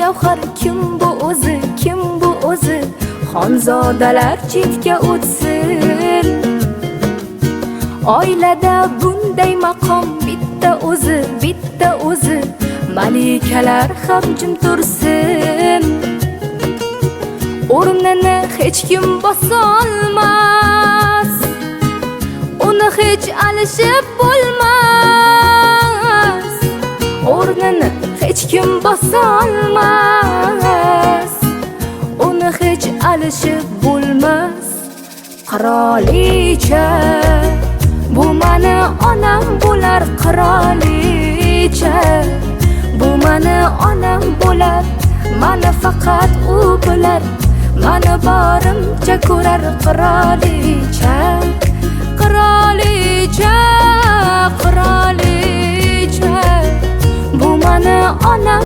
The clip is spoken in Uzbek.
gavhar. Kim bu o'zi, kim bu o'zi? Xonzodalar chetga o'tsin. Oilada bunday maqom bitta o'zi, bitta o'zi. Malikalar ham jim tursin. O'rnini hech kim bosolmas, uni hech alishib bo'lmas. O'rnini hech kim bosolmas, uni hech alishib bo'lmas. Qirolicha, bu mani onam bo'lar. Qirolicha, bu mani onam bo'lar. Mani faqat u bilar, mani borimcha ko'rar. Qirolicha, qirolicha, qirolicha, bu mani onam.